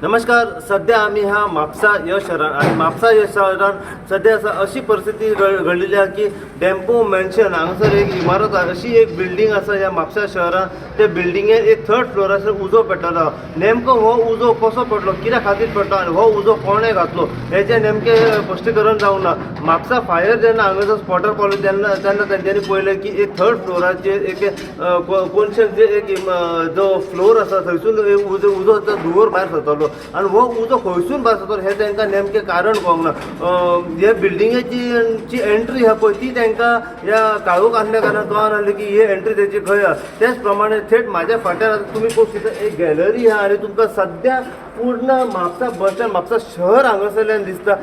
नमस्कार. सध्या आमी ह्या म्हापसा ह्या शहरान आनी म्हापसा ह्या शहरान सध्या आसा अशी परिस्थिती घडलेली आहा की डेम्पो मॅन्शन हांगासर एक इमारत आहा, अशी एक बिल्डींग आसा ह्या म्हापसा शहरान. त्या बिल्डिंगेर एक थर्ड फ्लोराचेर उजो पेटलेलो आहा. नेमको हो उजो कसो पडलो, कित्या खातीर पडलो आनी हो उजो कोणें घातलो हेचें नेमकें स्पश्टीकरण जावंक ना. म्हापसा फायर जेन्ना हांगासर स्पॉटार पावले तेन्ना तेन्ना तेंच्यांनी पळयलें की एक थर्ड फ्लोराचेर एक कोनशेक जे एक जो फ्लोर आसा थंयसून एक उजो धुंवर भायर सरतालो आनी हो उजो खंयसून भायर सरतालो हें तांकां नेमकें कारण कळोंक ना. हे बिल्डिंगेची जी एंट्री आहा पळय ती तांकां ह्या काळोख आसल्या कारणान कळना आसली की ही एंट्री तेची खंय आहा. तेच प्रमाणे थेट म्हाज्या फाटल्यान आतां तुमी पळोवंक शकता एक गॅलरी आहा आनी तुमकां सद्या पूर्ण म्हापसा बस स्टँड, म्हापसा शहर हांगासरल्यान दिसता.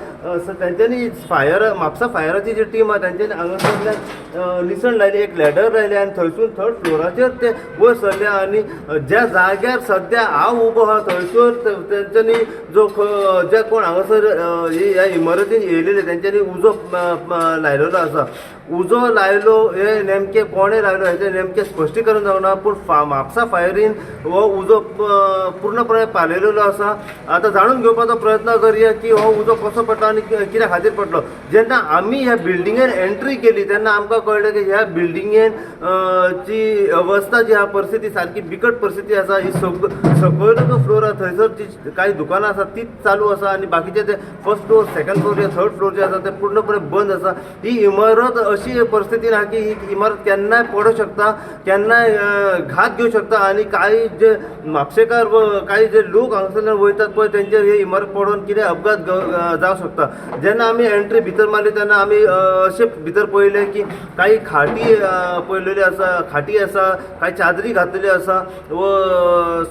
तेंच्यांनी फायर म्हापसा फायराची जी टीम आहा तेंच्यांनी हांगासरल्यान निसण लायली, एक लॅडर लायली आनी थंयसून थर्ड फ्लोराचेर ते वयर सरले आनी ज्या जाग्यार सद्या हांव उबो आहा थंयसर तेंच्यांनी जो जे कोण हांगासर ह्या इमारतीन येयलेले तेंच्यांनी उजो लायलेलो आसा. उजो लायलो हे नेमकें कोणें लायलो हेचें नेमकें स्पश्टीकरण जावंक ना, पूण म्हापसा फायरीन हो उजो पूर्णपणे पालयलेलो आसा. आतां जाणून घेवपाचो प्रयत्न करया की हो उजो कसो पडलो आनी कित्या खातीर पडलो. जेन्ना आमी ह्या बिल्डिंगेन एंट्री केली तेन्ना आमकां कळ्ळें की ह्या बिल्डिंगेन जी अवस्था जी आहा, परिस्थिती सारकी बिकट परिस्थिती आसा. ही सकयलो जो फ्लोर आहा थंयसर जी कांय दुकानां आसा तीच चालू आसा आनी बाकीचे ते फर्स्ट फ्लोर, सेकंड फ्लोर या थर्ड फ्लोर जे आसा ते पूर्णपणे बंद आसा. ही इमारत अशी परिस्थितीन आहा की ही इमारत केन्नाय पडूंक शकता, केन्नाय घात घेवंक शकता आनी कांय जे म्हापशेकार व कांय जे लोक हांगासरल्यान वयतात पळय तेंचेर ही इमारत पडून कितें अपघात जावंक शकता. जेन्ना आमी एंट्री भितर मारली तेन्ना आमी अशें भितर पळयलें की कांय खाटी पळयलेली आसा, खाटी आसा, कांय चादरी घातलेली आसा व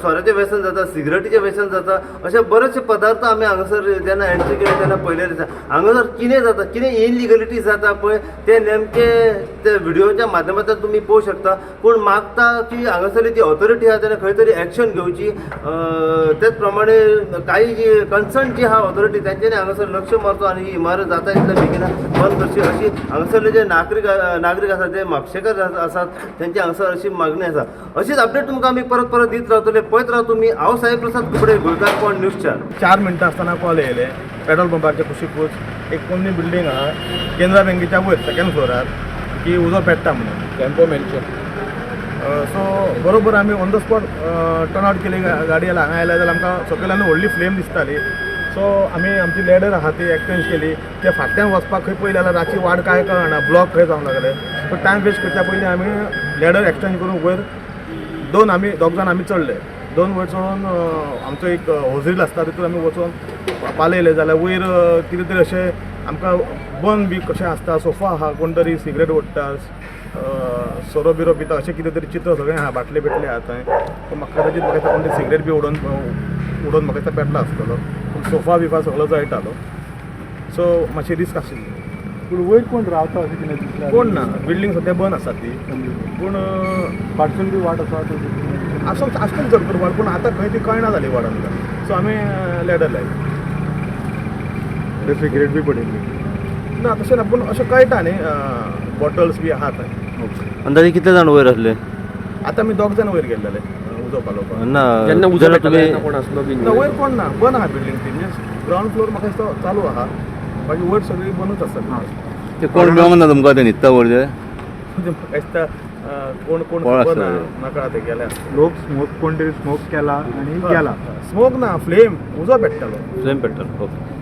सोऱ्याचें व्यसन जाता, सिगरेटीचें व्यसन जाता, अशे बरेचशे पदार्थ आमी हांगासर जेन्ना एंट्री केली तेन्ना पळयलेले आसा. हांगासर कितें जाता, कितें इलिगलिटी जाता पळय ते नेमके ते व्हिडिओच्या माध्यमांतल्यान तुमी पळोवंक शकता. पूण मागता की हांगासरली जी ऑथॉरिटी आहा तेणें खंय तरी एक्शन घेवची. तेच प्रमाणे काही जी कन्सर्न जी आहा ऑथॉरिटी तेंच्यांनी हांगासर लक्ष मारचो आनी ही इमारत जाता तितल्या बेगिना बंद करची अशी हांगासरले जे नागरीक नागरीक आसात, जे म्हापशेकार आसात तेंची हांगासर अशी मागणी आसा. अशीच अपडेट तुमकां आमी परत परत दीत रावतले. पळयत राव तुमी. हांव साई प्रसाद कुबडे, गोंयकारपण न्यूज 4. 4 मिनटां आसतना कॉल येयले, पेट्रोल पंपाच्या कुशीकूच एक पोन्नी बिल्डींग आहा केनरा बँकेच्या वयर सेकंड फ्लोरार की उजो पेट्टा म्हणून. Tempo mention. सो बरोबर आमी on the spot turn out केली गाडी. हांगा आयल्या जाल्यार आमकां सकयल्यान व्हडली फ्लेम दिसताली. सो आमी आमची लॅडर आहा ती एक्सचेंज केली. ते फाटल्यान वचपाक खंय पयलें जाल्यार रातची वाट कांय कळना, ब्लॉक खंय जावंक लागले. सो टायम वेस्ट करच्या पयलीं आमी लॅडर एक्सचेंज करून वयर दोन आमी दोग जाण आमी चडले. दोन वयर चडून आमचो एक होजरील आसता तितून आमी वचून पालयले जाल्यार वयर कितें तरी अशें आमकां बंद बी कशें आसता, सोफा आहा, कोण तरी सिगरेट ओडटा, सोरो बिरो पिता अशें कितें तरी चित्र सगळें आहा, बाटले बिटले आहा थंय. सो म्हाका कदाचीत म्हाका दिसता कोण तरी सिगरेट बी उडोवन उडोवन म्हाका दिसता पेटला आसतलो, पूण सोफा बिफा सगळो जळटालो. सो मातशी रिस्क आशिल्ली. पूण वयर कोण रावता अशें कितें दिसलें? कोण ना, बिल्डींग सद्या बंद आसा ती, पूण फाटसून बी वाट आसा? आसत आसतली चड करून वाट, पूण आतां खंय ती कळना जाली वाट आमकां. सो आमी लॅडर लायली. सिगरेट बी पडिल्ली? ना, तशें ना, पूण अशें कळटा न्ही, बॉटल्स बी आहा थंय. अंदाजे कितले जाण वयर आसले? आतां आमी दोग जाण वयर गेल्लेले उजो पालोवपाक. ना, जेन्ना उजो जेन्ना पेटलो तुमी तेन्ना कोण आसलो बी? ना, वयर कोण ना, बंद आहा बिल्डींग ती. म्हणजे ग्रावंड फ्लोर म्हाका दिसता चालू आहा, बाकी वयर सगळी बंदूच आसता. ते कोण मेळोंक ना तुमकां? ते न्हिदता वयर ते? म्हणजे म्हाका दिसता कोण कोण कोण खबर ना. आसता? नाका ते गेल्या. लोक स्मोक, कोण तरी स्मोक केला आनी गेला. स्मोक ना, फ्लेम, उजो पेट्टालो. Flame petrol, okay.